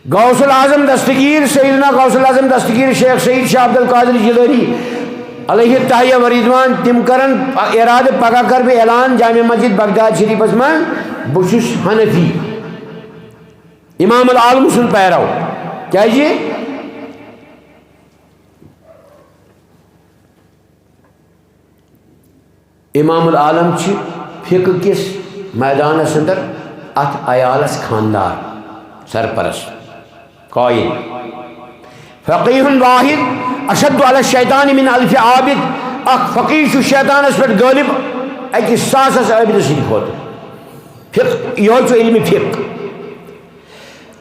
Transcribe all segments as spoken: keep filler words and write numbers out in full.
غوث الاعظم دستگیر، سیدنا غوث الاعظم دستگیر شیخ سعید شاہ عبد القادر جیلانی علیہ التحیہ و رضوان، تِم کرن ارادٕ، پگاہ کرٕ بہٕ اعلان جامع مسجد بغداد شریفس منٛز، بہٕ چھُس حنفی، امام العالم سُنٛد پیرو۔ کیازِ؟ امام العالم چھِ فقہ کِس میدانس اندر اتھ عیالس خاندار، سرپرست، قائد۔ فقیہ واحد اشد علی الشیطان من الف عابد، اکھ فقیہ چھُ شیطانس پٮ۪ٹھ غٲلب اکِس ساسس عابد سٕنٛدِ کھۄتہٕ۔ فقہ، یہوے چھُ علم فقہ۔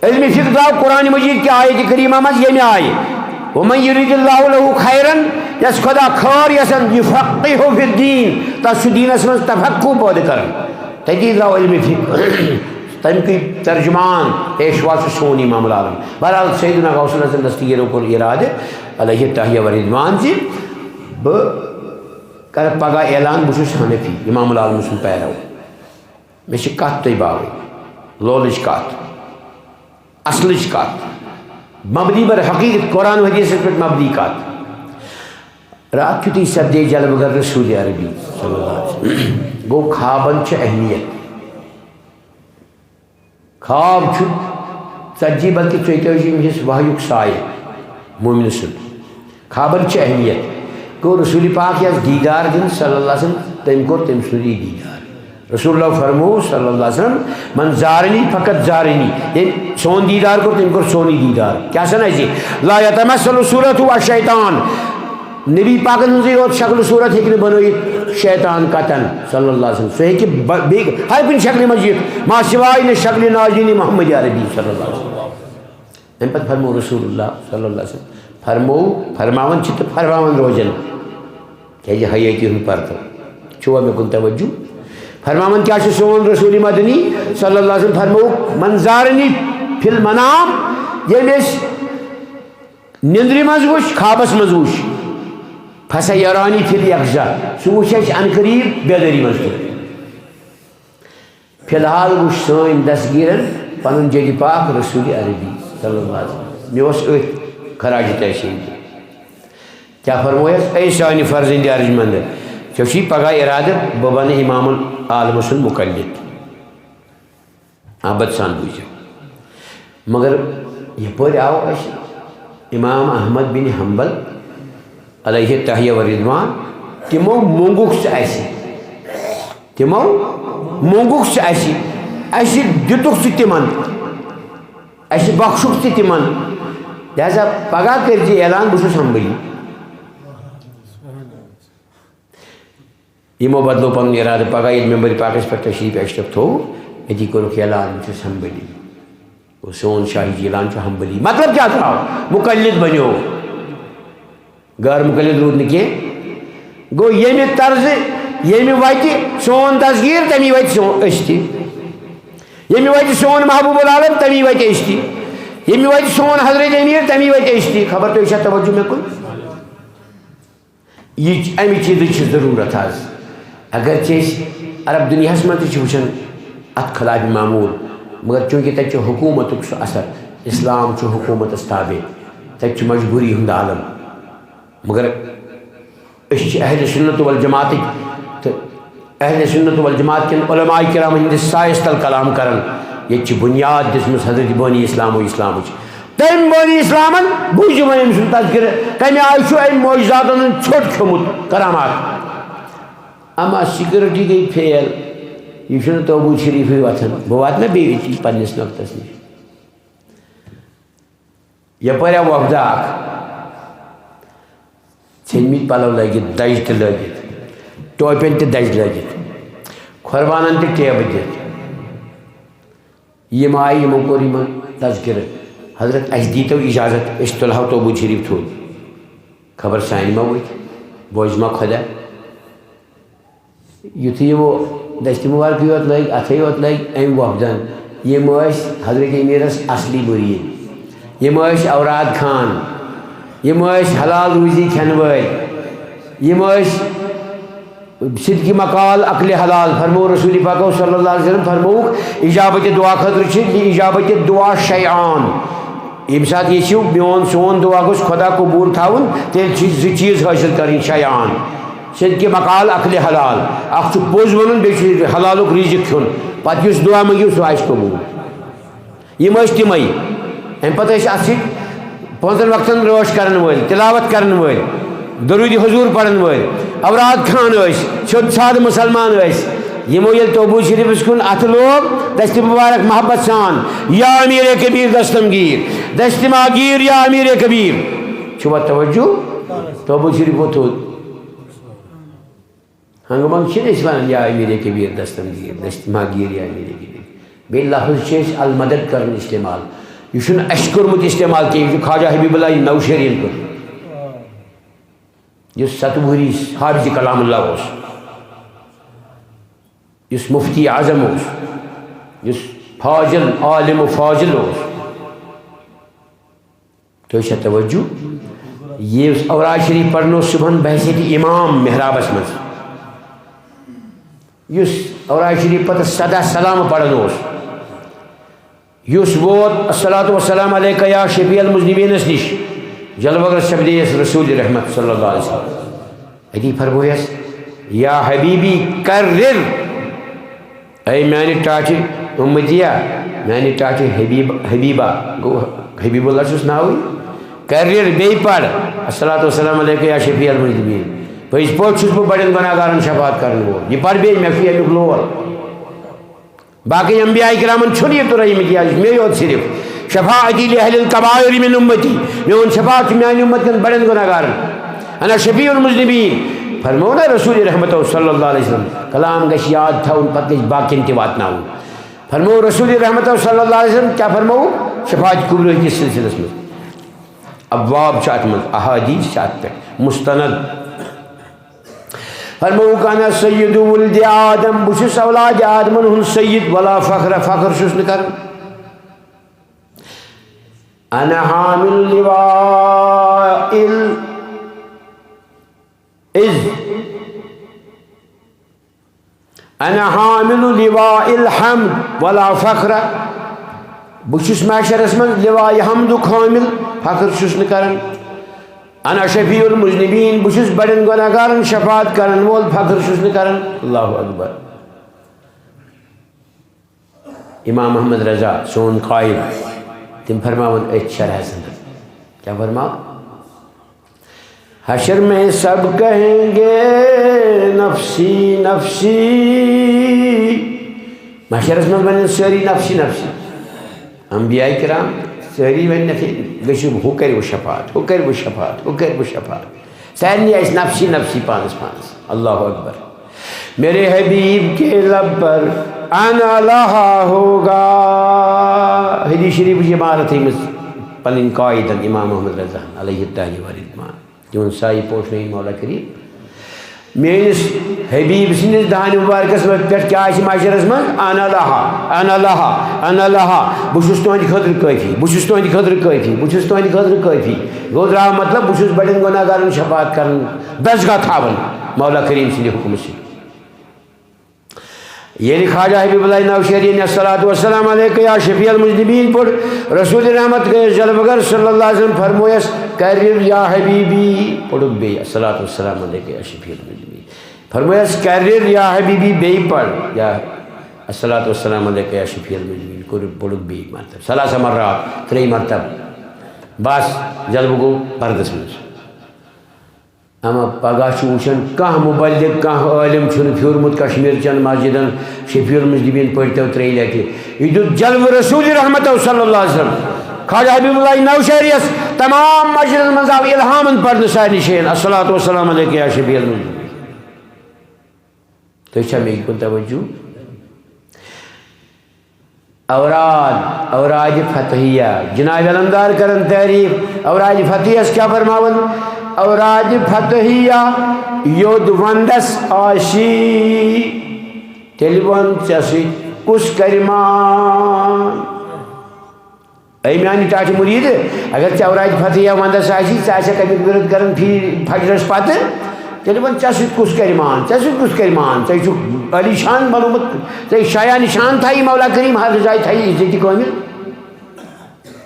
علم فقہ درٛاو قرآن مجید کہِ آیت کریمہ منٛز ییٚمہِ آیہِ، "ومن یرید اللہ لہ خیرا یس خدا خٲر یژھن، یفقہہ فی الدین"، تس چھُ دیٖنس منٛز تفقہ پٲدٕ کران۔ تتی درٛاو علم فقہ۔ تمہِ کُے ترجمان پیشوا چھُ سون امام العالم۔ بہرحال، سیدنا غوث الحسن دستگیرو کوٚر ارادٕ علیہ تحیہ و رضوان زِ بہٕ کرٕ پگاہ اعلان، بہٕ چھُس حنفی، امام العالم سُنٛد پیرو۔ مےٚ چھِ کتھ تۄہہِ باوٕنۍ، لولٕچ کتھ، اصلٕچ کتھ، مبنی بر حقیقت، قرآن و حدیثس پٮ۪ٹھ مبنی کتھ۔ راتھ کیُتھُے سپدے جلوٕ گر رسول عربی صلی اللہ علیہ وسلم۔ گوٚو، خوابن چھِ اہمیت۔ خواب چھُ ژتجی بلکہِ ژۄیتٲجی حصہٕ وحیُک سایہِ مومن سُنٛد۔ خوابن چھِ اہمیت۔ گوٚو، رسول پاک یس دیٖدار دیُن صلی اللہ علیہ وسلم، تٔمۍ کوٚر تٔمۍ سُنٛدٕے دیٖدار۔ رسول اللہ فرموو صلی اللہ علیہ وسلم، "من زارنی فقط زارنی"، ییٚمۍ سون دیٖدار کوٚر، تٔمۍ کوٚر سونُے دیٖدار۔ کیٛاہ سا نہ زِ، "لا یتمثل صورتہ الشیطان"، نبی پاکن ہٕنٛزٕے یوت شکل صورت ہیٚکہِ نہٕ بنٲیِتھ شیطان قطعاً صلی اللہ علیہ وسلم۔ سُہ ہیٚکہِ ب-، بیٚیہِ ہر کُنہِ شکلہِ منٛز یِتھ، ما سوائے نہ شکلِ ناجینی محمد عربی صلی اللہ علیہ وسلم۔ اَمہِ پتہٕ فرموو رسول اللہ صلی اللہ علیہ وسلم، فرموو، فرماوان چھِ تہٕ فرماوان روزن، کیازِ حیٲتی ہُنٛد پردٕ چھُوا مےٚ کُن توجہ؟ فرماوان کیٛاہ چھُ سون رسول مدنی صلی اللہ علیہ وسلم؟ فرموو، "من زارنی فی المنام"، ییٚمۍ أسۍ نِندرِ منٛز وٕچھ، خوابس منٛز وٕچھ، "فسیرانی فی الیقظہ"، سُہ وٕچھ اَسہِ عنقریب بیدٲری منٛز تہِ۔ فی الحال وٕچھ سٲنۍ دستگیرن پنُن جدِ پاک رسول عربی صلی اللہ علیہ وسلم۔ مےٚ اوس أتھۍ خراج تحسین دیُن۔ کیٛاہ فرمویس؟ اے سانہِ فرزندِ ارجمند، ژےٚ چھُے پگاہ ارادٕ بہٕ بنہٕ امام العالم سُنٛد مقلد۔ آ، بد سان بوٗزِو۔ مگر یپٲرۍ آو اَسہِ امام احمد بن حنبل علیہ تحیہ و رضوان، تِمو مونٛگُکھ ژٕ اَسہِ، تِمو مونٛگُکھ ژٕ اَسہِ، اَسہِ دِتُکھ ژٕ تِمن، اَسہِ بخشُکھ ژٕ تِمن۔ لہذا پگاہ کٔرۍ زِ اعلان، بہٕ چھُس حنبلی۔ یِمو بدلو پنُن ارادٕ۔ پگاہ ییٚلہِ ممبر پاکس پٮ۪ٹھ تشریف اشرف تھوٚو، أتی کوٚرُکھ اعلان، "بہٕ چھُس حنبلی۔ گوٚو، سون شاہی جیلان چھُ حنبلی۔" مطلب کیٛاہ درٛاو؟ مقلد بنیو، غٲر مقلد روٗد نہٕ کینٛہہ۔ گوٚو، ییٚمہِ طرزٕ، ییٚمہِ وتہِ سون دستگیر، تمی وتہِ سون أسۍ تہِ۔ ییٚمہِ وتہِ سون محبوب العالم، تمی وتہِ أسۍ تہِ۔ ییٚمہِ وتہِ سون حضرت امیر، تمی وتہِ أسۍ تہِ۔ خبر تُہۍ چھا توجہ مےٚ کُن؟ یہِ، امہِ چیٖزٕچ چھِ ضروٗرت آز۔ اگرچہِ أسۍ عرب دُنیاہس منٛز تہِ چھِ وٕچھان اتھ خلاف معمول، مگر چوٗنٛکہِ تتہِ چھُ حکوٗمتُک سُہ اثر، اسلام چھُ حکوٗمتس تابع، تتہِ چھُ مجبوٗری ہُنٛد عالم۔ مگر أسۍ چھِ اہل سنت والجماعتٕکۍ تہٕ اہل سنت والجماعت کٮ۪ن علماء کرام ہٕنٛدِس سایس تل کلام کران۔ ییٚتہِ چھِ بنیاد دِژمٕژ حضرت بانی اسلام و اسلامٕچ۔ تٔمۍ بٲنی اسلامن بوٗزِو وۄنۍ أمۍ سُنٛد تذکرٕ، کمہِ آیہِ چھُ أمۍ معجزاتن ہُنٛد ژھیوٚٹ کھیوٚمُت کرامات۔ اما سیکورٹی گٔے فیل، یہِ چھُنہٕ توبوٗد شریٖفٕے وۄتھان۔ بہٕ واتہٕ نہ بیٚیہِ أتی پننِس نۄقطس نِش۔ یپٲرۍ آو وفدٕ اکھ، ژھیٚنمٕتۍ پلو لٲگِتھ، دجہِ تہِ لٲگِتھ، ٹوپٮ۪ن تہِ دجہِ لٲگِتھ، قربانن تہِ ٹیبہٕ دِتھ۔ یِم آیہِ، یِمو کوٚر یِمن تذکرٕ، "حضرت، اَسہِ دیٖتو اجازت، أسۍ تُلہو توبوٗد شریٖف تھوٚد۔ خبر سانہِ ما ؤتھۍ، بوزِ ما خۄدا؟" یُتھُے یِمو دستہِ مُبارکٕے یوت لٲگۍ، اَتھٕے یوت لٲگۍ أمۍ وۄپدن، یِم ٲسۍ حضرت امیٖرس اصلی مُریٖد، یِم ٲسۍ اوراد خان، یِم ٲسۍ حلال روٗزی کھٮ۪ن وٲلۍ، یِم ٲسۍ صدقِ مقال، عقلِ حلال۔ فرموو رسول پاکو صلی اللہ علیہ وسلم، فرمووُکھ، اجابتِ دعا خٲطرٕ چھِ، لِاجابتِ دعا شیعان، ییٚمہِ ساتہٕ یژھِو میون سون دُعا گوٚژھ خۄدا قبوٗل تھاوُن، تیٚلہِ چھِ زٕ چیٖز حٲصِل کَرٕنۍ شایان۔ صدقِ مقال، اکلِ حلال۔ اکھ چھُ پوٚز وَنُن، بیٚیہِ چھُ حلالُک رِزِق کھیوٚن۔ پَتہٕ یُس دُعا مٔنٛگِو، سُہ آسہِ قبوٗل۔ یِم ٲسۍ تِمَے۔ اَمہِ پَتہٕ ٲسۍ اَتھ سۭتۍ پانٛژَن وقتَن رٲچھ کَرَن وٲلۍ، تِلاوت کَرَن وٲلۍ، درود حضور پرن وٲلۍ، اوراد خان ٲسۍ، سیوٚد سادٕ مُسلمان ٲسۍ۔ یِمو ییٚلہِ توبوٗ شریٖفَس کُن اَتھٕ لوگ، دستِ مُبارک محبت سان، یا امیر کبیر دستمگیر، دستِ ماگیر یا امیر کبیر۔ چھُوا توجہ؟ توبوٗ شریٖف ووٚتھُن۔ ہنگہٕ منٛگہٕ چھِنہٕ أسۍ وَنان، یا امیر کبیر دستمگیر، دستِ ماگیر یا امیر کبیر۔ بیٚیہِ لفظ چھِ أسۍ المدد کران استعمال۔ یہِ چھُنہٕ اَسہِ کوٚرمُت استعمال کینٛہہ، یہِ چھُ خواجہ حبیب اللہ نوشہریَن کوٚرمُت، یُس ستوٲری حافظ کلام اللہ اوس، یُس مفتی اعظم اوس، یُس فاضل عالم و فاضل اوس۔ تُہۍ چھا توجہ؟ یُس اوراد شریٖف پرنو صُبحن بحیثیت امام محرابس منٛز، یُس اوراد شریٖف پتہٕ سدہ سلام پران اوس، یُس ووت الصلاۃ والسلام علیک یا شفیع المذنبینس نِش، جلوگر سپدیس رسول رحمت صلی اللہ علیہ وسلم۔ اتی فرمویس، یا حبیبی کرر، اے میانہِ ٹاٹھہِ امتیا، میانہِ ٹاٹھہِ حبیب، حبیبہ، گوٚو حبیب اللہ چھُس ناوٕے۔ کرر، بیٚیہِ پَر، الصلاۃ والسلام علیک یا شفیع المذنبین۔ پٔزۍ پٲٹھۍ چھُس بہٕ بڑٮ۪ن گناہگارن شفاعت کرن وول۔ یہِ پَر بیٚیہِ، مےٚ چھُ امیُک لول۔ باقٕے انبیاء کرامن چھُنہٕ یہِ تُرٲیمٕتۍ، یہِ مےٚ یوت صرف۔ شفاعتی لأہل الکبائر من امتی، میون شفاعت چھُ میانہِ امت کٮ۪ن بڑٮ۪ن گناہگارن۔ انا شفیع المذنبین۔ فرموو نا رسول رحمتو صلی اللہ علیہ وسلم، کلام گژھِ یاد تھاوُن، پتہٕ گژھِ باقین تہِ واتناوُن۔ فرموو رسول رحمتو صلی اللہ علیہ وسلم، کیٛاہ فرموو؟ شفاعت کبریٰ کِس سلسلس منٛز۔ ابواب چھِ اتھ منٛز، احادیث چھِ اتھ پٮ۪ٹھ مستند۔ فرمووُکھ، انا سید ولد آدم، بہٕ چھُس اولاد آدمن ہُنٛد سید، ولا فخر، فخر چھُس نہٕ کران۔ انا حامل لواء ال-، از، انا حامل لواء الحمد ولا فخر، بہٕ چھُس محشرس منٛز لواء حمدُک حامل، فخر چھُس نہٕ کران۔ انا شفیع المذنبین، بہٕ چھُس بڑٮ۪ن گناہگارن شفاعت کرن وول، فخر چھُس نہٕ کران۔ اللہ اکبر۔ امام احمد رضا، سون قائد، تِم فرماوان أتھۍ شرحس اندر، کیٛاہ فرماو؟ حشر میں سب کہیں گے نفسی نفسی۔ محشرس منٛز ونن سٲری نفسی نفسی۔ انبیاء کرام سٲری ونن، گٔژھِو، ہُہ کرِ وۄنۍ شفاعت، ہُہ کرِ وۄنۍ شفاعت، ہُہ کرِ وۄنۍ شفاعت۔ سارنٕے آسہِ نفسی نفسی پانس پانس۔ اللہ اکبر۔ میرے حبیب کے لب پر آنا لہا ہوگا۔ حدیث شریفٕچ عبارت تھٲومٕژ پنٕنۍ قائدن امام محمد رضا علیہ الدہری و رضوان۔ تِہُنٛد سایہِ پوشنٲیِن مولا کریم۔ میٲنِس حبیب سٕنٛدِس دہنہِ مبارکس پٮ۪ٹھ کیٛاہ آسہِ محشرس منٛز؟ آنا لہا، آنا لہا، آنا لہا۔ بہٕ چھُس تُہنٛدِ خٲطرٕ کٲفی، بہٕ چھُس تُہنٛدِ خٲطرٕ کٲفی، بہٕ چھُس تُہنٛدِ خٲطرٕ کٲفی۔ گوٚو درٛاو مطلب، بہٕ چھُس بڑٮ۪ن گناہگارن شفاعت کران، دستگاہ تھاوان مولا کریم سٕنٛدِ حُکمہٕ سۭتۍ۔ ییٚلہِ خواجہ حبیب اللہ نوشہری نے الصلاۃ والسلام علیک یا شفیع المذنبین پوٚر، رسول رحمت گٔیَس جلوگر صلی اللہ علیہ وسلم فرمویس، کرر یا حبیبی، پوٚرُکھ بیٚیہِ الصلاۃ والسلام علیک یا شفیع المذنبین۔ فرمویس، کرر یا حبیبی، بیٚیہِ پَر، یا الصلاۃ والسلام علیک یا شفیع المذنبین، کوٚرُکھ، پوٚرُکھ بیٚیہِ مرتبہ، ثلاث مرات، ترٛیٚیہِ مرتبہ۔ بس، جلوٕ گوٚو پردس منٛز۔ اما پگاہ چھُ وٕچھان، کانٛہہ مُبلِغ، کانٛہہ عٲلِم چھُنہٕ پھیوٗرمُت کشمیٖر چٮ۪ن مسجدن شفیع المذنبین پٔرۍتو ترٛیٚیہِ لٹہِ۔ یہِ دیُت جلوٕ رسول رحمتو صلی اللہ علیہ وسلم۔ خواجہ حبیب اللہ نوشہریَس تمام مسجدن منٛز آو الہامن پرنہٕ سارنٕے جایَن، الصلاۃ والسلام علیک یا شفیع المذنبین۔ تُہۍ چھا مےٚ کُن توجہ؟ اوراد، اوراد فتحیہ، جناب علمدار کرن تعریف۔ اوراد فتحیہ کیا فرماون؟ اوراد فتحیہ یود وندس آسی، تیٚلہِ وَن ژےٚ سۭتۍ کُس کرِ مان؟ اے میانہِ ٹاٹھہِ مُریٖد، اگر ژےٚ اوراد فتحیہ وندس آسی، ژٕ آسکھ امیُک وِرد کران فی فجرس پتہٕ، تیٚلہِ وَن، ژےٚ سۭتۍ کُس کرِ مان؟ ژےٚ سۭتۍ کُس کرِ مان؟ ژےٚ چھُکھ علی شان بنومُت، ژےٚ شایان شان تھایی مولا کریم، ہر جایہِ تھایی عزت کٲمل۔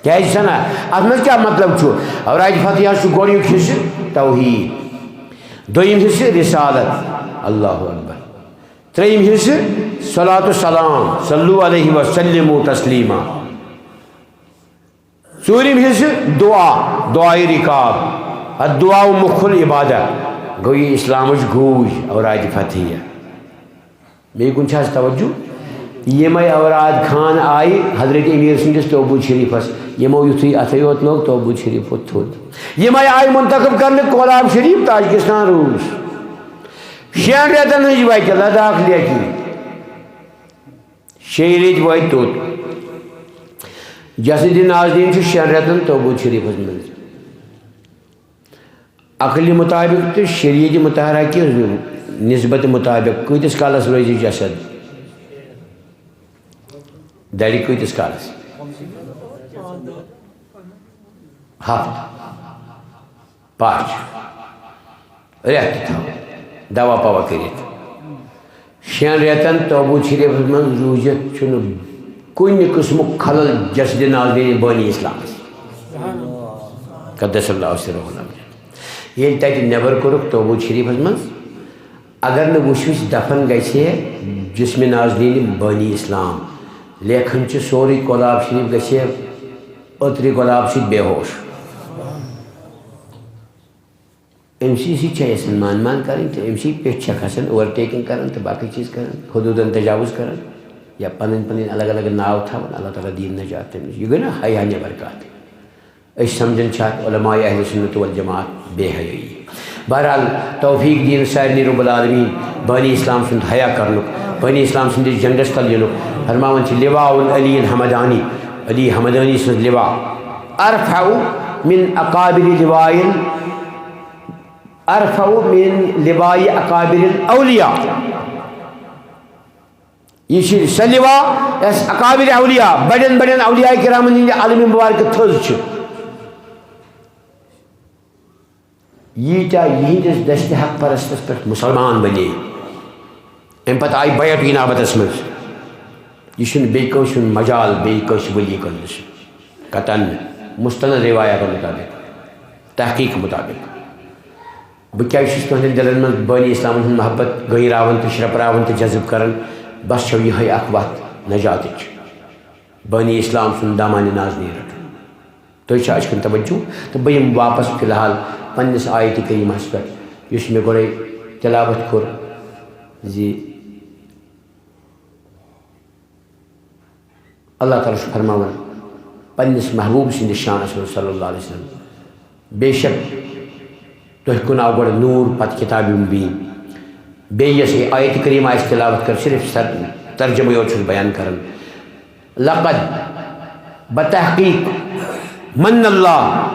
کیٛازِ چھَنہ؟ اَتھ منٛز کیٛاہ مطلب چھُ؟ اوراد فتحیہ چھُ گۄڈٕنیُک حصہٕ توحیٖد، دوٚیِم حصہٕ رسالت، اللہ اکبر، ترٛیٚیِم حصہٕ صلاۃ و سلام، صلو علیہ وسلم تسلیما، ژوٗرِم حصہٕ دعا، دعائے رکاب، الدعاء مخ العبادہ، گوٚو یہِ اسلامٕچ گوٗج اوراد فتحیہ۔ بیٚیہِ کُنہِ چھا حظ توجہ؟ یِمے اوراد خان آیہِ حضرت امیر سٕنٛدِس توبوٗد شریٖفس، یِمو یُتھُے اَتھے یوت لوگ، توبوٗد شریٖف ووٚتھ تھوٚد۔ یِمے آیہِ منتخب کرنہٕ کولاب شریٖف، تاجکستان، روٗس۔ شٮ۪ن رٮ۪تن ہٕنٛز وتہِ لداخ لیکھی۔ شیٚیہِ ریٚتۍ وٲتۍ توٚت۔ جسد نازنین چھُ شٮ۪ن رٮ۪تن توبوٗد شریٖفس منٛز۔ عقلہِ مطابق تہٕ شریعت مطالعہ کہِ نسبت مطابق کۭتِس کالس روزِ جسد؟ دَرِ کۭتِس کالس؟ ہفتہٕ، پَچھ، رٮ۪تھ تہِ تھاوو، دوا پوا کٔرِتھ۔ شٮ۪ن رٮ۪تن توبوٗد شریٖفس منٛز روٗزِتھ چھُنہٕ کُنہِ قٕسمُک خلل جسدِ نازنین بٲنی اسلامس۔ قدس اللہ سرہ العظیم۔ ییٚلہِ تتہِ نٮ۪بر کوٚرُکھ توبوٗد شریٖفس منٛز، اگر نہٕ وٕچھوِس دفن گژھِ ہے جسمِ نازنین بٲنی اسلام، لیکھن چھِ سورُے کولاب شریٖف گژھِ ہے عطرِ گۄلاب سۭتۍ بے ہوش۔ أمۍ سٕے سۭتۍ چھےٚ یژھان مان مان کرٕنۍ تہٕ أمۍ سٕے پٮ۪ٹھ چھےٚ کھسان، اوور ٹیکنگ کران تہٕ باقٕے چیٖز کران، حدوٗدن تجاوز کران یا پنٕنۍ پنٕنۍ الگ الگ ناو تھاوان۔ اللہ تعالیٰ دِیِن نجات تٔمِس۔ یہِ گٔے نا حیا نٮ۪بر کتھ۔ أسۍ سمجھان چھِ اتھ علماء اہل سنت والجماعت بے حیٲیی۔ بہرحال، توفیق دِیِن سارنٕے رب العالمین بٲنی اسلام سُنٛد حیا کرنُک، بٲنی اسلام سٕنٛدِس جنڈس تل یِنُک۔ فرماوان چھِ لواء علی حمدانی، علی حمدانی سٕنٛز لواء، ارفع من اکابر لواء، ارفع من لواء اکابر الاولیاء۔ یہِ چھِ سۄ لواء یۄس اکابر اولیاء، بڑٮ۪ن بڑٮ۪ن اولیاء کرامن ہٕنٛدِ علمِ مبارکہٕ تھٔز چھِ۔ ییٖتیٛاہ یِہنٛدِس دستِ حق پرستس پٮ۪ٹھ مسلمان بنے، امہِ پتہٕ آیہِ بیعت انابتس منٛز۔ یہِ چھُنہٕ بیٚیہِ کٲنٛسہِ ہُنٛد مجال، بیٚیہِ کٲنٛسہِ ولی کٲنٛسہِ قطعاً نہٕ، مستند روایاتو مطابق، تحقیق مطابق۔ بہٕ کیٛازِ چھُس تُہنٛدٮ۪ن دِلن منٛز بٲنی اسلامن ہُنٛد محبت گٔنٛراوان تہٕ شرٛپراوان تہٕ جذب کران؟ بس چھو یِہوٚے اکھ وتھ نجاتٕچ، بٲنی اسلام سُنٛد دامانِ نازنین رٹُن۔ تُہۍ چھا اَسہِ کُن توجہ؟ تہٕ بہٕ یِمہٕ واپس فی الحال پننِس آیتِ کریٖمہس پٮ۪ٹھ، یُس مےٚ گۄڈَے تلاوت کوٚر زِ اللہ تعالیٰ چھُ فرماوان پننِس محبوب سٕنٛدِس شانس منٛز صلی اللہ علیہ وسلم، بے شک تۄہہِ کُن آو گۄڈٕ نوٗر، پتہٕ کتابِ مبیٖن۔ بیٚیہِ یۄس یہِ آیتِ کریٖمہ آسہِ تلاوت کٔر، صرف سر-، ترجمہٕ یوت چھُس بیان کران۔ لقد، بتحقیق، من اللہ،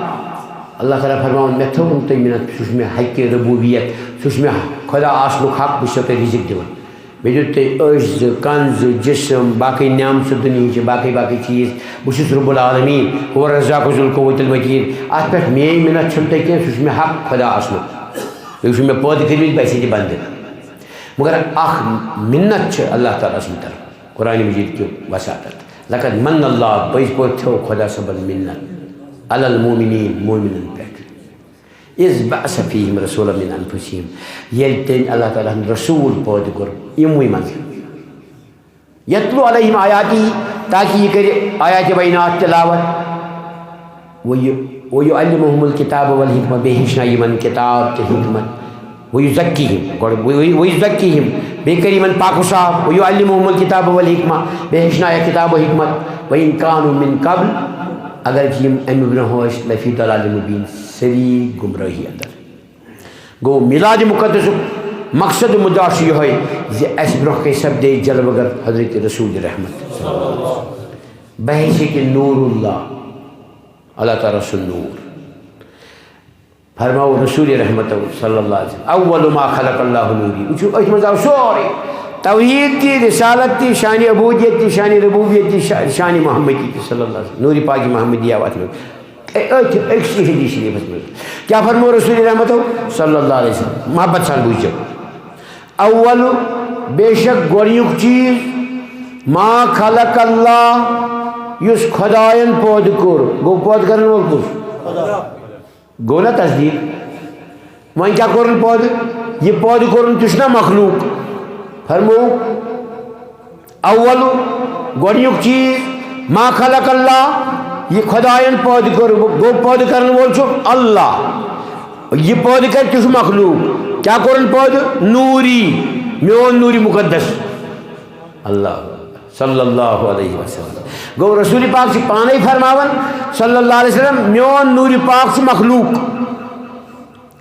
اللہ تعالیٰ فرماوان، مےٚ تھٲوٕن تُہۍ مِنت، سُہ چھُ مےٚ حقِ ربوبیت، سُہ چھُ مےٚ خدا آسنُک حق، بہٕ چھُسو تۄہہِ رزق دِوان۔ مےٚ دیُت تۄہہِ أچھ زٕ، کَن زٕ، جسم، باقٕے نعمژٕ دُنیہٕچہِ، باقٕے باقٕے چیٖز۔ بہٕ چھُس رب العالمین، هو الرزاق ذو القوة المتین۔ اَتھ پٮ۪ٹھ میٛٲنۍ مِنت چھَنہٕ تۄہہِ کینٛہہ، سُہ چھُ مےٚ حق خدا آسنُک۔ تُہۍ چھِو مےٚ پٲدٕ کٔرمٕتۍ، بہٕ آسہِ یِہِنٛدۍ بندٕ۔ مگر اکھ مِنت چھِ اللہ تعالیٰ سٕنٛدِ طرفہٕ قرآن مجید کہِ وساطت۔ لقد من اللہ، پٔزۍ پٲٹھۍ تھٲو خدا صٲبن مِنت علی المؤمنین، مومنن پٮ۪ٹھ۔ اذ بعث فیہم رسولا من انفسہم، ییٚلہِ تٔمۍ اللہ تعالیٰ ہن رسول پٲدٕ کوٚر یِموٕے منٛز۔ یتلو علیہم آیاتہ، تاکہ یہِ کرِ آیات بینات تلاوت۔ وَیُ-، وَیُعَلِّمُهُمُ الْکِتَابَ وَالْحِکْمَةَ، بیٚیہِ ہیٚچھنایہِ یِمن کِتاب تہٕ حِکمت۔ وَیُزَکِّیہِم، گۄڈٕ وَ-، وَ-، وَیُزَکِّیہِم، بیٚیہِ کَرِ یِمن پاک و صاف۔ وَیُعَلِّمُهُمُ الْکِتَابَ وَالْحِکْمَةَ، بیٚیہِ ہیٚچھنایَکھ کِتاب و حِکمت۔ وَإِنْ کَانُوا مِنْ قَبْلُ، اگر کہِ یِم اَمہِ برٛونٛہہ ٲسۍ، لَفِی ضَلَالٍ مُبِین، سٔری گُمرٲہی اندر۔ گوٚو، میلاد مقدسُک مقصد و مدعا چھُ یِہوٚے زِ اَسہِ برٛونٛہہ کَنہِ سپدے جلوٕ گر حضرت رسول رحمت بحیثیت نور اللہ، اللہ تعالیٰ سُنٛد نور۔ فرماوو رسول رحمت صلی اللہ علیہ وسلم، اول ما خلق اللہ نوری۔ وٕچھِو، أتھۍ منٛز آو سورُے، توحیٖد تہِ، رسالت تہِ، شانِ عبودیت تہِ، شانِ ربوبیت تہِ، شا-، شانِ محمدی تہِ صلی اللہ علیہ وسلم۔ نوٗرِ پاکِ محمدی آو اَتھ منٛز۔ اے-، أتھۍ أکسٕے حدیث شریٖفس منٛز کیٛاہ فرموو رسول رحمتو صلی اللہ علیہ وسلم؟ محبت سان بوٗزِو۔ اول، بے شک گۄڈٕنیُک چیٖز، ما خلق اللہ، یُس خۄدایَن پٲدٕ کوٚر، گوٚو پٲدٕ کرن وول کُس؟ گوٚو نا تصدیٖق؟ وۄنۍ کیٛاہ کوٚرُن پٲدٕ؟ یہِ پٲدٕ کوٚرُن تہِ چھُنہ مخلوٗق۔ فرمووُکھ، اول، گۄڈٕنیُک چیٖز، ما خلق اللہ، یہِ خۄدایَن پٲدٕ کوٚر، گوٚو پٲدٕ کرن وول چھُ اللہ۔ یہِ پٲدٕ کرِ تہِ چھُ مخلوٗق۔ کیٛاہ کوٚرُن پٲدٕ؟ نوٗری، میون نوٗرِ مُقدس۔ اللہ اکبر۔ صلی اللہ علیہ وسلم۔ گوٚو رسول پاک چھُ پانے فرماوان، صلی اللہ علیہ وسلم، میون نوٗرِ پاک چھُ مخلوٗق۔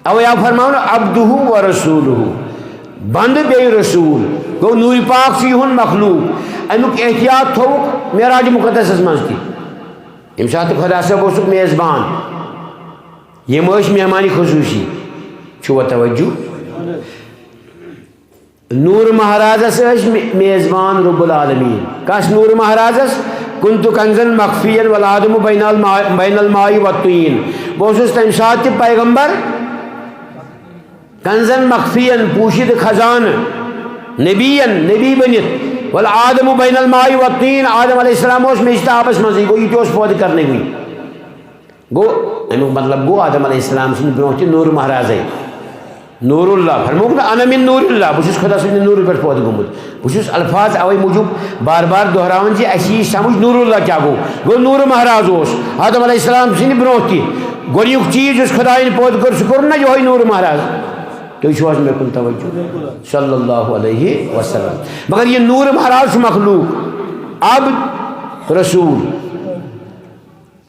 اوے آو فرماونہٕ عبدہ و رسولہ، بندٕ بیٚیہِ رسول۔ گوٚو نوٗرِ پاک چھُ یِہُنٛد مخلوٗق۔ امیُک احتیاط تھوٚوُکھ معراج مُقدسس منٛز تہِ۔ ییٚمہِ ساتہٕ خۄدا صٲب اوسُکھ میزبان، یِم ٲسۍ مہمان خصوٗصی۔ چھُوا توجہ؟ نوٗر مہرازس ٲسۍ مے-، میزبان رب العالمین۔ کس نوٗر مہرازس؟ کنت کنزا مخفیا والآدم بین الما-، بین الماء والطین۔ بہٕ اوسُس تمہِ ساتہٕ تہِ پیغمبر، کنزا مخفیا، پوشیدٕ خزانہٕ، نبیا، نبی بٔنِتھ، والآدم بین الماء والطین، آدم علیہ السلام اوس میٚژِ تہٕ آبس منٛزٕے، گوٚو یہِ تہِ اوس پٲدٕ کرنٕے وُنہِ۔ گوٚو، اَمیُک مطلب گوٚو، آدم علیہ السلام سٕنٛدِ برونٛہہ تہِ نوٗر مہرازے۔ نوٗر اللہ، فرمووُکھ نہ، "انا من نوٗر اللہ"، بہٕ چھُس خۄدا سٕنٛدِ نوٗرٕ پٮ۪ٹھ پٲدٕ گوٚمُت۔ بہٕ چھُس الفاظ اَوَے موٗجوٗب بار بار دۄہراوان زِ اَسہِ یی سمجھ نوٗر اللہ کیٛاہ گوٚو۔ گوٚو، نوٗر مہراز اوس آدم علیہ السلام سٕنٛدِ برونٛہہ تہِ۔ گۄڈٕنیُک چیٖز یُس خۄدایَن پٲدٕ کوٚر، سُہ کوٚر نہ یِہوٚے نوٗر مہراز۔ تُہۍ چھِو حظ مےٚ کُن توجہ؟ صلی اللہ علیہ وسلم۔ مگر یہِ نوٗر مہراز چھُ مخلوٗق، عبد، رسول۔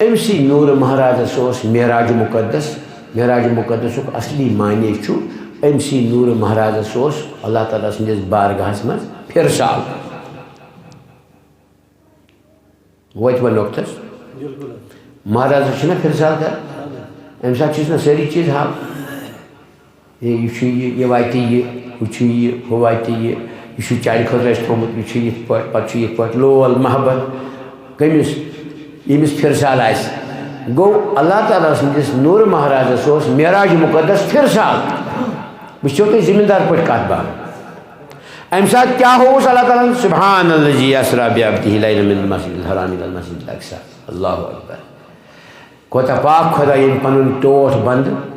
أمۍ سٕے نوٗرٕ مہرازس اوس معراج مُقدس۔ معراج مُقدسُک اصلی معنی چھُ، أمۍ سٕے نوٗرٕ مہرازس اوس اللہ تعالیٰ سٕنٛدِس بارگاہس منٛز پھِرسال۔ وٲتۍ وۄنۍ نۄقطس؟ مہرازس چھِنہ پھِرسال کران؟ اَمہِ ساتہٕ چھِ أسۍ نہ سٲری چیٖز ہاوان۔ ہے، یہِ چھُ یہِ، یہِ واتہِ یہِ، ہُہ چھُ یہِ، ہُہ واتہِ یہِ، یہِ چھُ چانہِ خٲطرٕ اَسہِ تھوٚومُت، یہِ چھُ یِتھ پٲٹھۍ، پَتہٕ چھُ یِتھ پٲٹھۍ، لول، محبت۔ کٔمِس؟ ییٚمِس پھِرسال آسہِ۔ گوٚو، اللہ تعالیٰ سٕنٛدِس نوٗرٕ مہرازَس اوس معراج مُقدس پھِرسال۔ وٕچھِو تُہۍ زٔمیٖندار پٲٹھۍ کَتھ باتھ۔ اَمہِ ساتہٕ کیٛاہ ہووُس اللہ تعالیٰ ہَن؟ سبحان الذی اسری بعبدہ لیلا من المسجد الحرام الی المسجد الاقصی۔ اللہ اکبر۔ کوتاہ پاک خۄدا، ییٚمۍ پنُن ٹوٹھ بنٛد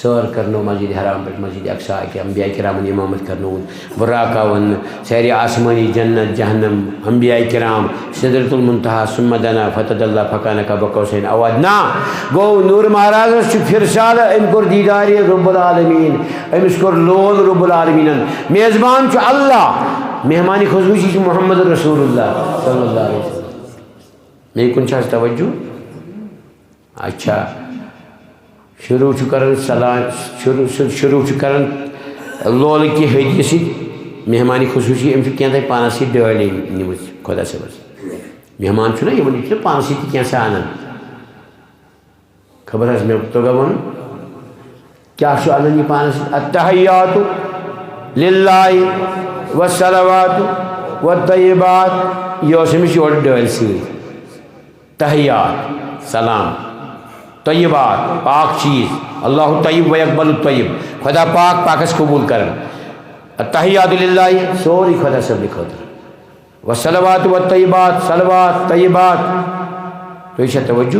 سٲر کرنو مسجد حرام پٮ۪ٹھ مسجد اقصی، اَتہِ انبیاء کرامن امامت کرنووُن، براق آو وننہٕ، سارے آسمانی جنت جہنم، انبیاء کرام، سدرۃ المنتہا، ثم دنا فتدلی فکان قاب قوسین او ادنی۔ گوٚو، نوٗر مہرازس چھُ پھرسالہٕ، أمۍ کوٚر دیدارِ رب العالمین، أمِس کوٚر لول رب العالمینن۔ میزبان چھُ اللہ، مہمان خصوصی چھُ محمد رسول اللہ صلی اللہ علیہ وسلم۔ مےٚ کُن چھا حظ توجہ؟ اچھا، شروع چھُ کران سلام، شروع، شروع، شروع چھُ کران لولہٕ کہِ حدیث سۭتۍ۔ مہمان خصوصی، أمۍ چھُ کینٛہہ تام پانس سۭتۍ ڈٲلۍ أنۍ نِمٕژ خۄدا صٲبس۔ مہمان چھُنہ یِوان، یہِ چھُنہ پانس سۭتۍ تہِ کینٛہہ سا انان۔ خبر حظ مےٚ توٚگا وَنُن؟ کیٛاہ چھُ اَنان یہِ پانَس سۭتۍ؟ التحیات للہ والصلوات والطیبات۔ یہِ اوس أمِس یورٕ ڈٲلۍ سۭتۍ۔ تحیات، سلام۔ طیبات، پاک چیٖز۔ اللہ طیب و یقبل الطیب۔ خۄدا پاک، پاکَس قبوٗل کران۔ التحیات للہ، سورُے خۄدا صٲبنہِ خٲطرٕ۔ والصلوات والطیبات، صلوات، طیبات۔ تُہۍ چھا توجہ؟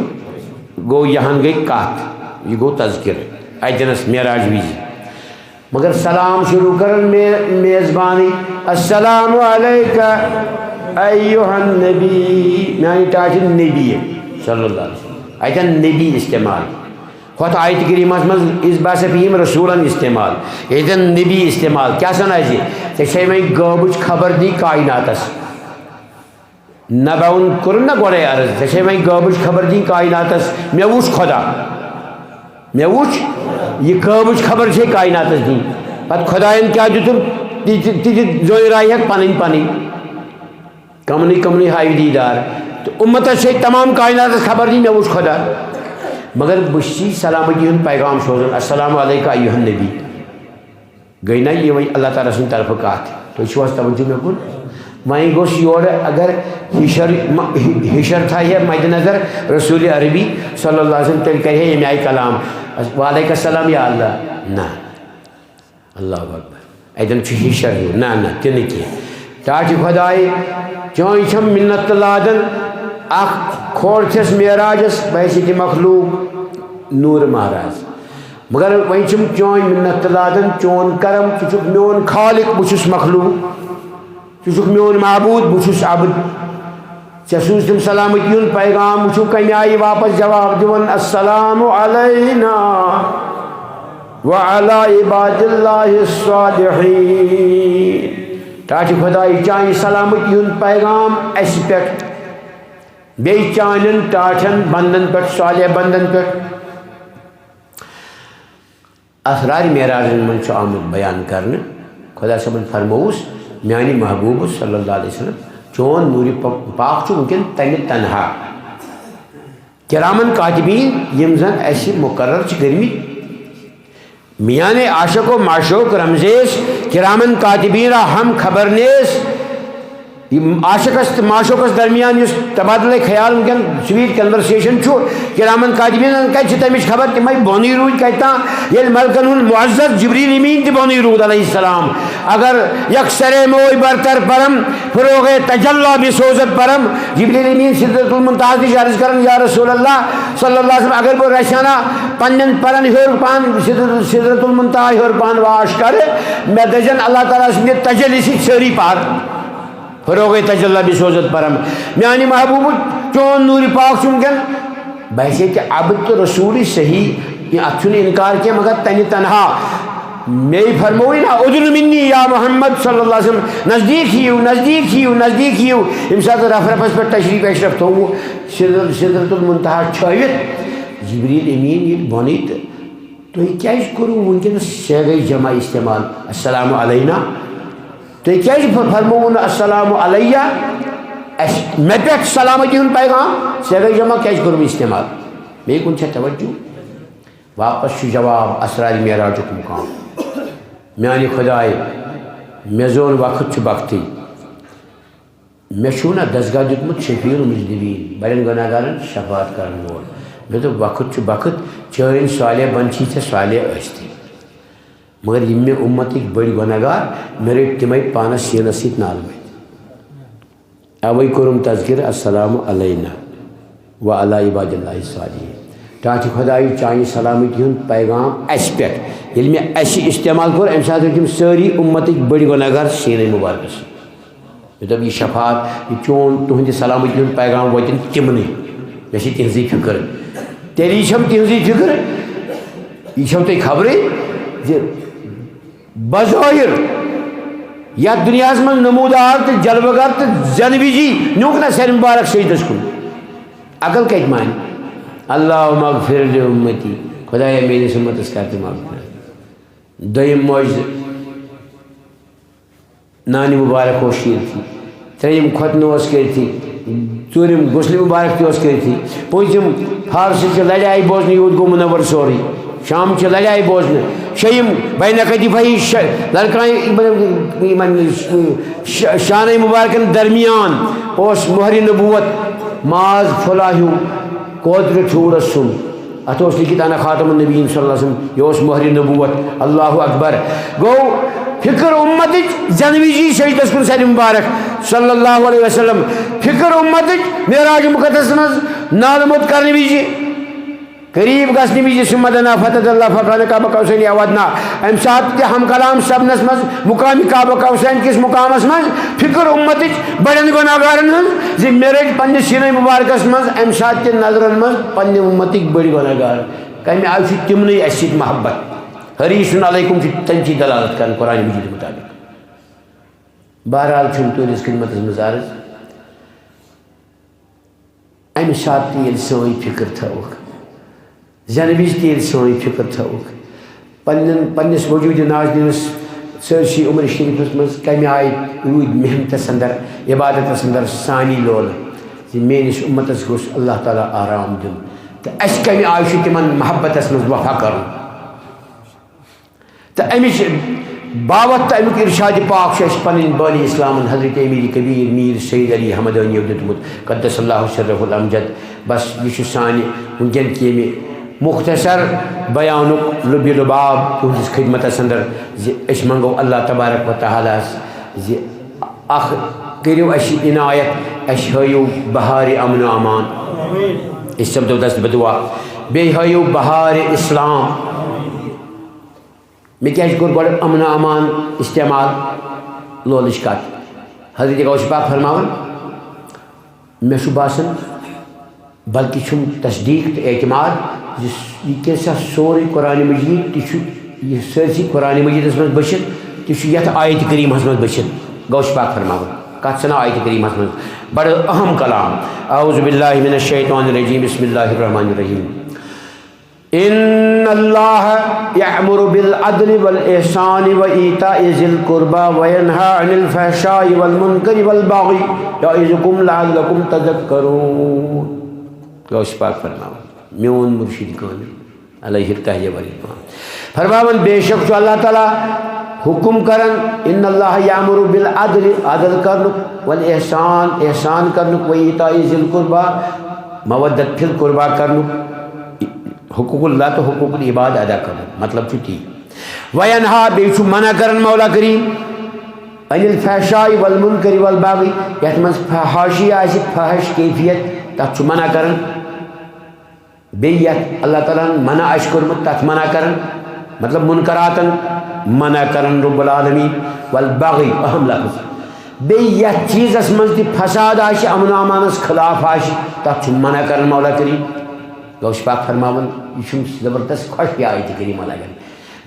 گوٚو، یہِ ہن گٔے کتھ، یہِ گوٚو تذکرٕ۔ اتہِ نس معراج وِزِ۔ مگر سلام شروع کرن مے-، میزبانی، "السلام علیک ایھا النبی"، میانہِ ٹاٹھہِ نبی صلی اللہ علیہ وسلم۔ اتٮ۪ن نبی استعمال۔ ہۄتھ آیتِ کریٖمس منٛز، "اذ بعث فیہم رسولا" استعمال، ییٚتٮ۪ن نبی استعمال۔ کیٛاہ سن آسہِ؟ ژےٚ چھے وۄنۍ غٲبٕچ خبر دِنۍ کائناتس۔ نبعن کوٚرُن نہ گۄڈے عرض، ژےٚ چھے وۄنۍ غٲبٕچ خبر دِنۍ کائناتس، مےٚ وُچھ خۄدا، مےٚ وُچھ، یہِ غٲبٕچ خبر چھے کائناتس دِنۍ۔ پتہٕ خۄداین کیٛاہ دیُتُن، تہِ تہِ، تہِ تہِ زٲنۍ راے ہٮ۪کھ پنٕنۍ پنٕنۍ۔ کمنٕے کمنٕے ہاوِ دیٖدار۔ تہٕ اُمتس چھے تمام کائناتس خبر دِنۍ، مےٚ وُچھ خۄدا۔ مگر بہٕ چھُس سلامتی ہُنٛد پیغام سوزان، "السلام علیک ایھا النبی"۔ گٔے نہ یہِ وۄنۍ اللہ تعالیٰ سٕنٛدِ طرفہٕ کتھ؟ تُہۍ چھِو حظ توجہ مےٚ کُن؟ وۄنۍ گوٚژھ یورٕ اگر ہِشر، م-، ہِشر تھایہِ ہے مدِ نظر رسول عربی صلی اللہ علیہ وسلم، تیٚلہِ کرِ ہے ییٚمہِ آیہِ کلام، "وعلیک السلام یا اللہ"۔ نہ۔ اللہ اکبر۔ اتٮ۪ن چھُ ہِشر ہیوٗ۔ نہ، نہ، تہِ نہٕ کینٛہہ۔ ٹاٹھہِ خۄدایہِ، چٲنۍ چھم مِنت تہٕ لادن، اکھ کھول چھس معراجس بحیثیت مخلوق نور مہراز۔ مگر وۄنۍ چھم چٲنۍ منت تہٕ لادن، چون کرم، ژٕ چھُکھ میون خالق، بہٕ چھُس مخلوق، ژٕ چھُکھ میون معبود، بہٕ چھُس عبد۔ ژےٚ سوٗز تِم سلامتی ہُنٛد پیغام، وٕچھِو کمہِ آیہِ واپس جواب دِوان، السلام علینا وعلی عباد اللہ الصالحین۔ ٹاٹھہِ خدایہِ چانہِ سلامتی ہُنٛد پیغام اسہِ پٮ۪ٹھ، بیٚیہِ چانٮ۪ن ٹاٹھٮ۪ن بندن پٮ۪ٹھ، صالح بندن پٮ۪ٹھ۔ اسرار معراجن منٛز چھُ آمُت بیان کرنہٕ، خدا صٲبن فرمووُس، میانہِ محبوبہٕ صلی اللہ علیہ وسلم، چون نوٗرِ پا-، پاک چھُ وٕنکٮ۪ن تمہِ تنہا۔ کرامن کاتبین، یِم زن اسہِ مقرر چھِ کٔرمٕتۍ، میانہِ عاشق و معشوق رمزیش، کرامن کاتبین را ہم خبر نیس۔ یِم عاشقس تہٕ معشوقس درمیان یُس تبادلہ خیال وٕنکٮ۪ن، سویٹ کنورسیشن چھُ، کرامن کاتبین کتہِ چھِ تمِچ خبر؟ تِمے بۄنٕے روٗدۍ کتہِ تام، ییٚلہِ ملکن ہُنٛد معزز جبریل امین تہِ بۄنٕے روٗد علیہ السلام۔ اگر یک سرے موی برتر پرم، فروغ تجلا بسوزت پرم، جبریل امین سدرۃ المنتہا نِش عرض کران، یا رسول اللہ صلی اللہ علیہ وسلم، اگر بہٕ رژھِ ہنا پننٮ۪ن پرن ہیوٚر پہن سدرۃ، سدرۃ المنتہا ہیوٚر پہن واش کرٕ، مےٚ دٔزن اللہ تعالیٰ سٕنٛدِ تجلی سۭتۍ سٲری پر۔ فروغ تجلا بسوزت پرم۔ میانہِ محبوبہٕ، چون نوٗرِ پاک چھُ وٕنکٮ۪ن بحیثیت عبد تہٕ رسوٗلٕے صحیح، یہِ اتھ چھُنہٕ انکار کینٛہہ، مگر تنہِ تنہا۔ مے فرمووُے نا، ادن منی یا محمد صلی اللہ علیہ وسلم، نزدیٖک یِیِو، نزدیٖک یِیِو، نزدیٖک یِیِو۔ ییٚمہِ ساتہٕ رف رفس پٮ۪ٹھ تشریف اشرف تھوٚو، سدرۃ، سدرۃ المنتہا چھٲوِتھ، جبریل امین ییٚلہِ بۄنٕے تہٕ تُہۍ کیٛازِ کوٚروٕ وٕنکیٚنَس صیغہ جمع استعمال، السلام علینا؟ تُہۍ کیٛازِ ف-، فرمووُ نہٕ السلام علیہ؟ اَسہِ، مےٚ پٮ۪ٹھ سلامتی ہُنٛد پیغام، صیغہ جمع کیٛازِ کوٚروٕ استعمال؟ بیٚیہِ کُن چھا توجہ؟ واپس چھُ جواب اسرار معراجُک مقام۔ میانہِ خدایہِ، مےٚ زون وقت چھُ بختٕے۔ مےٚ چھُو نہ دستگاہ دیُتمُت شفیع المذنبین، بڑٮ۪ن گۄناہگارن شفاعت کرن وول۔ مےٚ دوٚپ، وقت چھُ بخت، چٲنۍ صالح بندٕ چھِ ژےٚ صالح ٲسۍتھٕے۔ مگر یِم مےٚ اُمتٕکۍ بٔڑۍ گۄناہگار، مےٚ رٔٹۍ تِمے پانس سیٖنس سۭتۍ نالہٕ مٔتۍ۔ اوے کوٚرُم تذکرٕ، السلام علینا وعلی عباد اللہ الصالحین۔ ٹاٹھہِ خدایہِ چانہِ سلامتی ہُنٛد پیغام اسہِ پٮ۪ٹھ۔ ییٚلہِ مےٚ اسہِ استعمال کوٚر، امہِ ساتہٕ رٔٹۍ یِم سٲری اُمتٕکۍ بٔڑۍ گۄناہگار سیٖنس مُبارکس سۭتۍ۔ مےٚ دوٚپ، یہِ شفاعت، یہِ چون، تُہٕنٛدِ سلامتی ہُنٛد پیغام وٲتِن تِمنٕے۔ مےٚ چھِ تِہنٛزٕے فِکر۔ تیٚلی چھَم تِہنٛزٕے فِکر، یہِ چھَو تۄہہِ خبرٕے زِ بظٲہِر یَتھ دُنیاہَس منٛز نموٗدار تہٕ جلوٕ گر تہٕ زٮ۪نہٕ وِزی نیوٗکھ نہ سرِ مُبارک سجدَس کُن۔ عقل کَتہِ مانہِ؟ اللہم اغفر لامتی، خدایا، میٲنِس اُمتَس کر تہٕ مغفرت۔ دوٚیِم معجزٕ، نانہِ مُبارک اوس شیٖرتھٕے، ترٛیٚیِم ختنہٕ اوس کٔرتھٕے، ژوٗرِم غسلِ مُبارک تہِ اوس کٔرتھٕے، پوٗنٛژِم فارسہٕ چہِ لڑِ آیہِ بوزنہٕ، یوٗت گوٚو منور سورُے، شام چہِ لڑِ آیہِ بوزنہٕ، شیٚیِم بین کتفیہ ش-، لڑکانہِ یِمن، یِمن ش-، شانَے مُبارکن درمیان اوس مۄہرِ نبوت، ماز پھوٚلہ ہیوٗ، کوترِ ٹھوٗرس سُم۔ اتھ اوس لیکھِتھ، انا خاتم النبیین صلی اللہ علیہ وسلم، یہِ اوس مۄہرِ نبوت۔ اللہ اکبر۔ گوٚو فکر اُمتٕچ زٮ۪نہٕ وِزِ سجدس کُن سرِ مُبارک صلی اللہ علیہ وسلم۔ فکر اُمتٕچ معراج مقدس منٛز نالہٕ موٚت کرنہٕ وِزِ، قریب گژھنہٕ وِزِ، ثم دنا فتدلی فکان قاب قوسین او ادنی۔ امہِ ساتہٕ تہِ ہم کلام سپنس منٛز مقامِ قاب قوسین کِس مقامس منٛز فکر اُمتٕچ بڑٮ۪ن گۄناہگارن ہٕنٛز زِ مےٚ رٔٹۍ پننہِ سیٖنَے مُبارکَس منٛز اَمہِ ساتہٕ تہِ نظرَن منٛز پننہِ اُمتٕکۍ بٔڑۍ گۄناہگار۔ کَمہِ آیہِ چھِ تِمنٕے اَسہِ سۭتۍ محبت؟ حریص علیکم چھِ تَمہِ چی دلالت کران قرآن مجیدٕ مُطابِق۔ بہرحال چھُم تُہٕنٛدِس خدمتَس منٛز عرض، اَمہِ ساتہٕ تہِ ییٚلہِ سٲنۍ فِکر تھٲوٕکھ، زٮ۪نہٕ وِزِ تہِ ییٚلہِ سٲنۍ فِکر تھٲوٕکھ، پننٮ۪ن، پننِس وجوٗدِ نازنیٖنَس سٲرسٕے عمرِ شریٖفَس منٛز کَمہِ آیہِ روٗدۍ محنتَس اندر، عبادتَس اندر سانی لولہٕ زِ میٲنِس اُمتَس گوٚژھ اللہ تعالیٰ آرام دیُن، تہٕ اَسہِ کَمہِ آیہِ چھُ تِمَن محبتَس منٛز وفا کَرُن۔ تہٕ اَمِچ باوَتھ تہٕ اَمیُک اِرشادِ پاک چھُ اَسہِ پنٕنۍ بٲنی اِسلامَن حضرت امیٖر کبیٖر میٖر سید علی حمدٲنیو دیُتمُت، قدس اللہ سرہ الامجد۔ بس، یہِ چھُ سانہِ وٕنکٮ۪ن کہِ ییٚمہِ مختصر بیانُک لُبِ لُباب تُہٕنٛدِس خدمتَس اندر زِ أسۍ منٛگو اللہ تبارک و تعالیٰ ہَس زِ اکھ کٔرِو اَسہِ عنایت، اَسہِ ہٲیِو بہارِ امن و امان۔ أسۍ سپدو دست بدعا۔ بیٚیہِ ہٲیِو بہارِ اسلام۔ مےٚ کیٛازِ کوٚر گۄڈٕ امن و امان استعمال؟ لولٕچ کتھ۔ حضرت غوث پاک فرماوان، مےٚ چھُ باسان، بلکہِ چھُم تصدیق تہٕ اعتماد زِ یہِ کیٛاہ سا سورُے قرآن مجید تہِ چھُ، یہِ سٲرسٕے قرآن مجیدس منٛز بٔچھِتھ، تہِ چھُ یتھ آیت کریمہس منٛز بٔچھِتھ۔ غوث پاک فرماوان، کتھ چھِ ناو آیت کریمہس منٛز؟ بڑٕ اہم کلام۔ اعوذ باللہ من الشیطان الرجیم، بسم اللہ الرحمن الرحیم۔ ان اللہ یأمر بالعدل والاحسان و ایتاء ذی القربی و ینہی عن الفحشاء والمنکر والبغی یعظکم لعلکم تذکرون۔ غوث پاک فرماوان، میون مرشد کامل علیہ التحیہ والرضوان فرماوان، بے شک چھُ اللہ تعالیٰ حکم کران، ان اللہ یأمر بالعدل، عدل کرنُک، والاحسان، احسان کرنُک، و ایتاء ذی القربی، مودت فی القربی کرنُک، حقوق اللہ تہٕ حقوق العباد ادا کرنُک، مطلب چھُ تی۔ و ینہی، بیٚیہِ چھُ منع کران مولا کریم، عن الفحشاء والمنکر والبغی، یتھ منٛز فحاشی آسہِ، فحش کیفیت، تتھ چھُ منع کران۔ بیٚیہِ یتھ اللہ تعالیٰ ہن منع آسہِ کوٚرمُت، تتھ منع کران، مطلب منکراتن منع کران رب العالمین۔ والبغی، اہم لفظ۔ بیٚیہِ یتھ چیٖزس منٛز تہِ فساد آسہِ، امن و امانس خلاف آسہِ، تتھ چھُ منع کران مولا کریم۔ غوث پاک فرماوان، یہِ چھُم زبردست خۄش یہِ آیت کریمہ لگان۔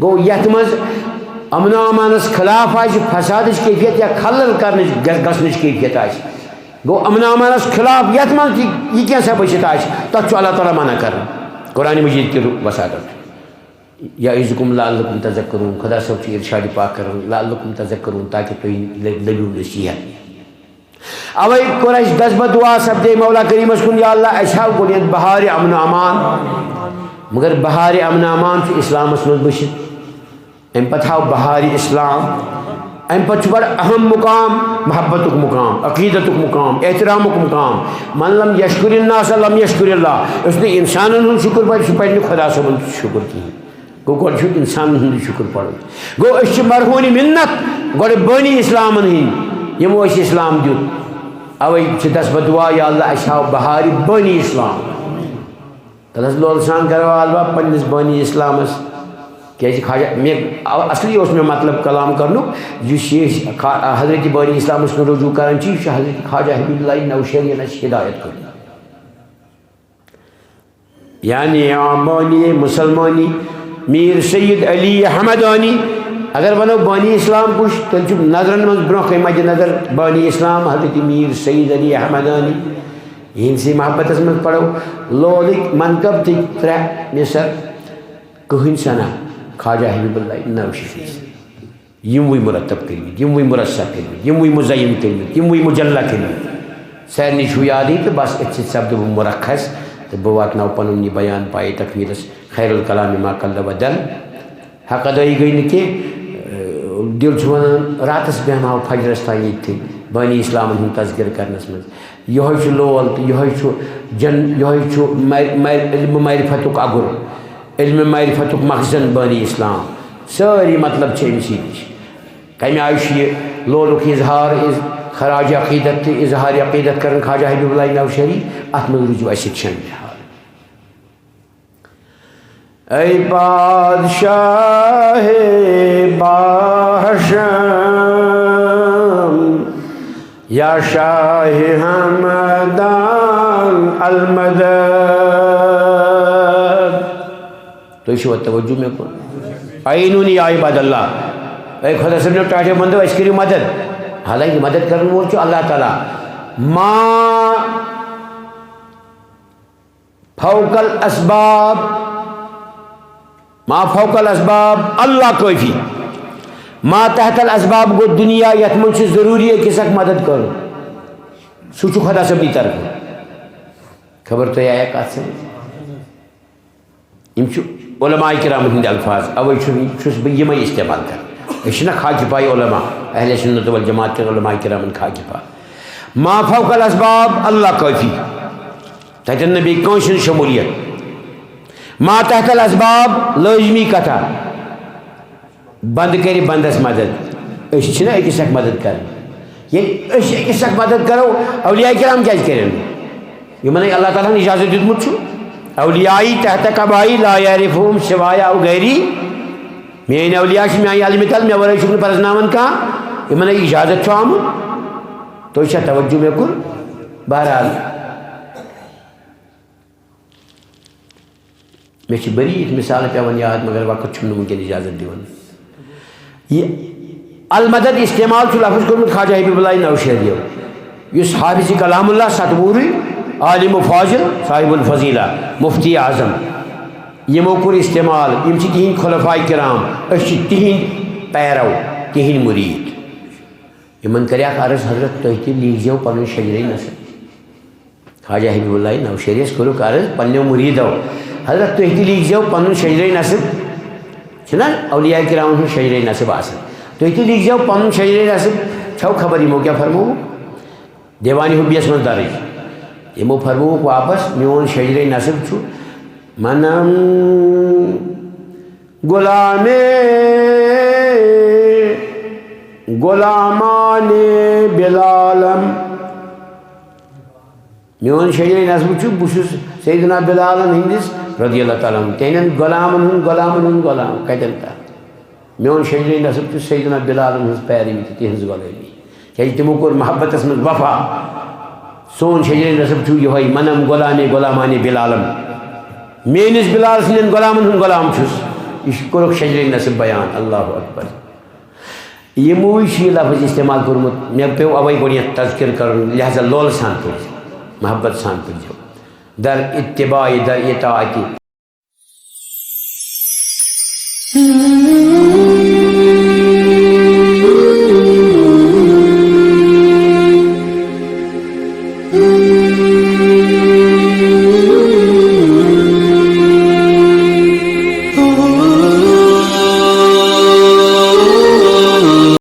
گوٚو یتھ منٛز امن و امانس خلاف آسہِ، فسادٕچ کیفیت یا خلل کرنٕچ، گژ-، گژھنٕچ کیفیت آسہِ، گوٚو امن و امانس خلاف یتھ منٛز تہِ یہِ کینٛہہ سا بٔچھِتھ آسہِ، تتھ چھُ اللہ تعالیٰ منع کران قرآن مجید کہِ وساطت۔ یعظکم لعلکم تذکرون، خدا صٲب چھُ ارشاد پاک کران، لعلکم تذکرون، تاکہ تُہۍ لٔ-، لٔبِو نصیحت۔ اوے کوٚر اَسہِ دست بدعا سپدے مولا کریمس کُن، یا اللہ، اَسہِ ہاو گۄڈٕنیتھ بہارِ امن و امان۔ مگر بہارِ امن و امان چھُ اسلامس منٛز بٔچھِتھ۔ امہِ پتہٕ ہاو بہارِ اسلام۔ امہِ پتہٕ چھُ بڑٕ اہم مقام، محبتُک مقام، عقیدتُک مقام، احترامُک مقام۔ من لم یشکر الناس لم یشکر اللہ۔ یُس نہٕ انسانن ہُنٛد شُکر پرِ، سُہ پرِ نہٕ خدا صٲبُن شُکر کِہیٖنۍ۔ گوٚو، گۄڈٕ چھُ اِنسانَن ہُنٛدُے شُکُر پَرُن۔ گوٚو، أسۍ چھِ مرہوٗنہِ مِنت گۄڈٕ بٲنی اِسلامَن ہِنٛدۍ، یِمو اَسہِ اِسلام دیُت۔ اَوَے چھِ دَس بہٕ دُعا، یا اللہ، اَسہِ ہاو بہارِ بٲنی اِسلام۔ تَلہٕ حظ لولہٕ سان کَرو آلبا پنٛنِس بٲنی اِسلامَس۔ کیٛازِ خواجہ، مےٚ، اَو-، اَصلی اوس مےٚ مطلب کلام کَرنُک، یُس یہِ أسۍ خا-، حضرت بٲنی اِسلامَس کُن رجوع کَران چھِ، یہِ چھُ حضرت خواجہ حبیب اللہ نوشہریَن اَسہِ ہدایت کٔرمٕژ۔ یعنی آمانی مسلمانی میر سید علی احمدانی۔ اگر ونو بانی اسلام کُس، تیٚلہِ چھُ نظرن منٛز برونٛہہ کَنہِ مدِ نظر بانی اسلام حضرت میر سید علی احمدانی۔ یِہنٛدسٕے محبتس منٛز پرو لولٕکۍ منقب تہٕ ترٛےٚ مصر۔ کٕہٕنۍ سنہ خواجہ حبیب اللہ نوشی۔ یِموٕے مرتب کٔرمٕتۍ، یِموٕے مرصع کٔرمٕتۍ، یِموٕے مزین کٔرمٕتۍ، یِموٕے مجلہ کٔرمٕتۍ۔ سارنٕے چھُو یادٕے تہٕ بس أتھۍ سۭتۍ سپدٕ بہٕ مرخص تہٕ بہٕ واتناو پنُن یہِ بیان پایہِ تکمیلس۔ خیر الکلام ما قل و دل۔ حق ادٲیی گٔے نہٕ کینٛہہ۔ اہ، دل چھُ ونان راتس بیٚہمہٕ ہاو فجرس تام ییٚتھٕے بٲنی اسلامن ہُنٛد تذکرٕ کرنس منٛز۔ یِہوٚے چھُ لول تہٕ یِہوٚے چھُ جن-، یِہوٚے چھُ مع-، مع-، علمِ معرفتُک اَگُر، علمِ معرفتُک مخزن بٲنی اسلام۔ سٲری مطلب چھِ أمۍ سٕے نِش۔ کمہِ آیہِ چھُ یہِ لولُک اظہار، از-، خراج عقیدت تہٕ اظہار عقیدت کران خواجہ حبیب اللہ نوشہری؟ اتھ منٛز روٗزِو اسہِ سۭتۍ شٲمِل حال۔ اے بادشاہ باہشم یا شاہ ہمدان المدد۔ تُہۍ چھِوا توجہ مےٚ کُن؟ عینونی یا عباد اللہ۔ اے خۄدا صٲب، ٹاٹھیو بندو، اَسہِ کٔرِو مدد۔ حالانکہ مدد کرن وول چھُ اللہ تعالیٰ۔ ما فوق الاسباب، ما فوق الاسباب اللہ کٲفی۔ ما تحت الاسباب گوٚو دُنیا، یَتھ منٛز چھُ ضروٗری أکِس اکھ مدد کرُن۔ سُہ چھُ خۄدا صٲبنہِ طرفہٕ۔ خبر تۄہہِ آیا کتھ سمجھ؟ یِم چھِ علماء کرامن ہٕنٛدۍ الفاظ، اوے چھُ، چھُس بہٕ یِمے استعمال کران۔ أسۍ چھِنہ خاکہِ پاے علماء، اہل سنت والجماعت کٮ۪ن علماء کرامن خاکہِ پاے۔ ما فوق الاسباب اللہ کٲفی، تتٮ۪ن نہٕ بیٚیہِ کٲنٛسہِ ہٕنٛز شمولیت۔ ما تحت الاسباب لٲزمی کتھا۔ بنٛد کرِ بنٛدس مدد۔ أسۍ چھِنہ أکِس اکھ مدد کران۔ ییٚلہِ أسۍ أکِس اکھ مدد کرو، اولیاء کرام کیازِ کرن؟ یِمن ہے اللہ تعالیٰ ہن اجازت دیُتمُت چھُ، "اولیائی تحت قبائی لا یعرفہم سوایا او غیری"۔ میٲنۍ اولیاء چھِ میانہِ علمہِ تل، مےٚ ورٲے چھُکھ نہٕ پرزناوان کانٛہہ۔ یِمن ہے اجازت چھُ آمُت۔ تُہۍ چھا توجہ مےٚ کُن؟ بہرحال، مےٚ چھِ بٔری یِتھ مثالہٕ پٮ۪وان یاد، مگر وقت چھُم نہٕ وٕنکٮ۪ن اجازت دِوان۔ یہِ المدد استعمال چھُ لفظ کوٚرمُت خواجہ حبیب اللہ نوشہریو، یُس حافظ کلام اللہ ستوٗرٕے، عالم فاضل، صاحب الفضیلہ، مفتی اعظم، یِمو کوٚر استعمال۔ یِم چھِ تِہِنٛدۍ خلفاء کرام، أسۍ چھِ تِہِنٛدۍ پیرو، تِہِنٛدۍ مُریٖد۔ یِمن کریکھ عرض، "حضرت، تُہۍ تہِ لیٖکھزیو پنُن شجرے نسب۔" خواجہ حبیب اللہ نوشہریس کوٚرُکھ عرض پننیو مُریٖدو، "حضرت، تُہۍ تہِ لیٖکھزیو پنُن شجرے نسب۔" چھُنہ اولیاء کرامن ہُنٛد شجرے نسب آسان؟ "تُہۍ تہِ لیٖکھزیو پنُن شجرے نسب۔" چھو خبر یِمو کیٛاہ فرمووُکھ؟ دیوانِ حبیس منٛز درج۔ یِمو فرمووُکھ واپس، "میون شجرے نسب چھُ منم غلام غلامان بلالم۔" میون شجرے نسب چھُ، بہٕ چھُس سیدنا بلالن ہٕنٛدِس رضی اللہ تعالیٰ عنہ، تِہنٛدٮ۪ن غلامن ہُنٛد، غلامن ہُنٛد غلام۔ کتٮ۪ن تام؟ میون شجرے نسب چھُ سیدنا بلالن ہٕنٛز پیروی تہٕ تِہنٛز غلٲمی، کیازِ تِمو کوٚر محبتس منٛز وفا۔ سون شجرے نسب چھُ یِہوٚے، "منم غلام غلامان بلالم"۔ میٲنِس بلال سٕنٛدٮ۪ن غلامن ہُنٛد غلام چھُس۔ یہِ چھُ، کوٚرُکھ شجرے نسب بیان۔ اللہ اکبر۔ یِموٕے چھُ یہِ لفظ استعمال کوٚرمُت، مےٚ پیوٚو اَوَے گۄڈٕنٮ۪تھ تذکر کرُن، لہذا لولہٕ سان پٔرۍزیو، محبت سان پٔرۍزیو۔ در اتباع، در اطاعتِ۔